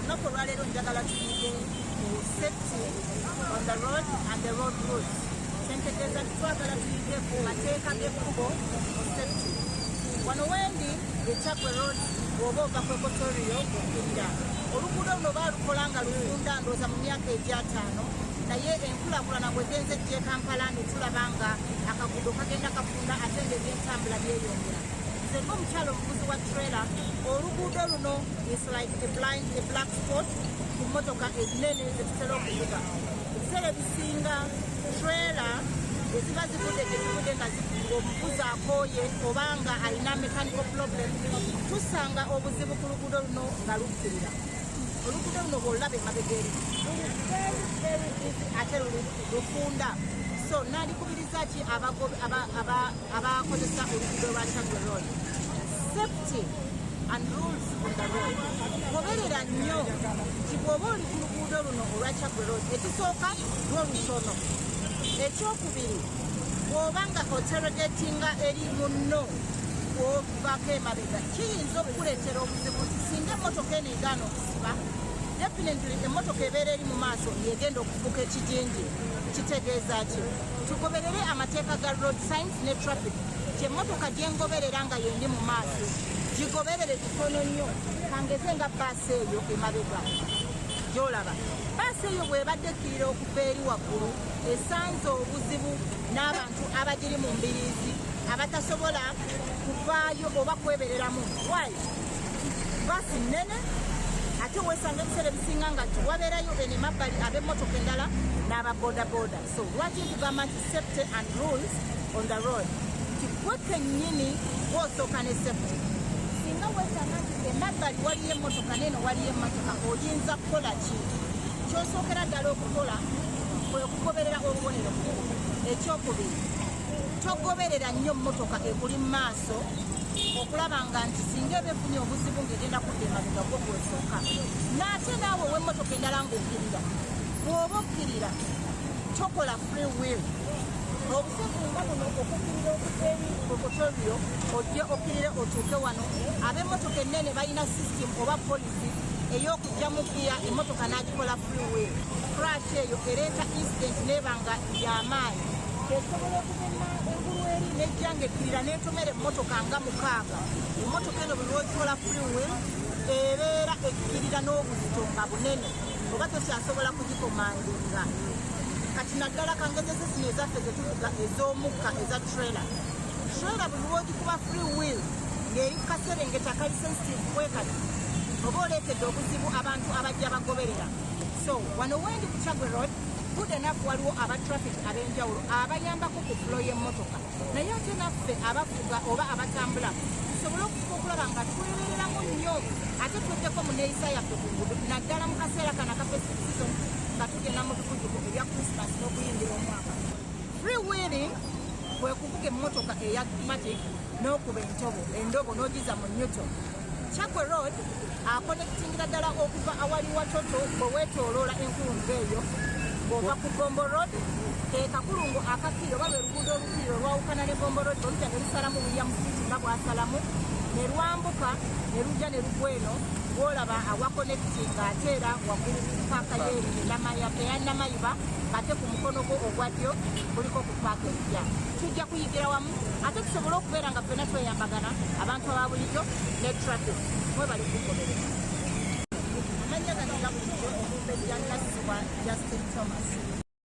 Olunaku olwaleero njagala tuyige ku safety on the road and the road rules. Kyentegeeza nti twagala tuyige ku mateeka g'ekkubo mu safety. Wano wendi e Kyaggwe Road, bw'oba ova ku Equatoria okkirira. Oluguudo luno baalukola nga lufunda, ndowooza mu myaka egyataano, naye enkulaakulana bwegenze ejja e Kampala ne tulaba nga akaguudo kagenda kafunda ate ng'ebyentambula byeyongera. Nze ng'omukyala omuvuzi wa trailer, oluguudo luno is like a blind, a black spot ku mmotoka ennene zetutera okuvuga. Ebiseera ebisinga trailer eziba zivudde gye zivudde nga ng'omuvuzi akooye oba nga alina mechanical problem, tusanga obuzibu ku luguudo luno nga lukkirira. Oluguudo luno bw'olulaba emabega eri luli very very busy ate luli lufunda. So nandikubiriza ki abakozesa oluguudo lwa Kyaggwe Road? Safety and rules on the road. Goberera nnyo nti bw'oba oli ku luguudo luno olwa Kyaggwe Road, ekisooka lwo lutono, ekyokubiri bw'oba nga oteregetinga eri munno bw'ovaako emabega, kiyinza okukuleetera obuzibu nti singa emmotoka eno egaana okusiba, definitely emmotoka ebeera eri mu maaso yegenda okufuuka ekijinji. Kitegeeza ki? Tugoberere amateeka ga road signs ne traffic. Kyemmotoka gyengoberera nga yendi mu maaso, gigoberere kitono nnyo. Kangeze nga baasi eyo emabega gyolaba, baasi eyo bw'ebadde ekkirira okuva eri waggulu, esanze obuzibu n'abantu abagiri mu mbiriizi abatasobola kuvaayo oba kwebereramu. Why? Baasi nnene, ate weesanga ebiseera ebisinga nga wabeerayo eno emabbali ab'emmotoka endala n'ababodaboda. So lwaki nkugamba nti safety and rules on the road? Nti gwe kennyini woosooka ne safety. Singa weesanga nti emabbali waliyo emmotoka neeno waliyo emmotoka, oyinza kukola ki? Kyosookera ddala okukola kwe kugoberera obubonero. Ekyokubiri, togoberera nnyo mmotoka ekuli mu maaso okulaba nga nti singa eba efunye obuzibu ng'egenda kudda emabega, gwo gwosooka. N'ate naawe ow'emmotoka endala ng'okkirira, bw'oba okkirira tokola free wheel. Obusozi nga buno, okukkirira okuva eri Equatoria ojje okkirire otuuke wano, ab'emmotoka ennene balina system oba policy ey'okugyamu giya, emmotoka n'agikola free wheel. Crash eyo ereeta incident neeba nga y'amaanyi. Esobola okuva engulu eri nejja ng'ekkirira n'etomera emmotoka nga mukaaga. Emmotoka eno buli lwogikola free wheel, ebeera ekkirira n'obuzito nga bunene oba tokyasobola kugikomandinga. Kati naddala kangezeze zino ezaffe zetuvuga ez'omukka, eza trailer. Trailer buli lwogikuba free wheel ng'eri ku kaserengeta akali sensitive bwe kati, oba oleetedde obuzibu abantu abajja bagoberera. So wano wendi ku Kyaggwe Road, good enough waliwo aba traffic ab'enjawulo abayambako ku flow y'emmotoka, naye ate naffe abavuga oba abatambula tusobole okufuba okulaba nga twebereramu nnyo ate tweddeko mu neeyisa yaffe ku nguudo, naddala mu kaseera kano aka festive season nga tugenda mu bikujuko ebya Christmas n'okuyingira omwaka. Free wheeling kwe kuvuga emmotoka eya matic n'okuba entobo endobo n'ogiza mu neutral. Kyaggwe Road aconnectingira ddala okuva awali Watoto bwe weetooloola enkulungo eyo ng'ova ku Bombo Road, ke kakulungo akakkiri oba lwe luguudo olukkirira olwawukana ne Bombo Road, olujja ne lusalamu William Street nga bw'asalamu ne lwambuka ne lujja ne lugwa eno gwolaba awaconnecting ate era waggulu ku paaka yeeri eya Namayiba, ate ku mukono gwo ogwa ddyo kuliko ku paaka empya. Tujja kuyigira wamu ate tusobole okubeera nga ffena tweyambagana, abantu aba bulijjo ne traffic. Mwebali kugoberera. Amannya gange nga bulijjo Omumbejja Nassibwa Justin Thomas.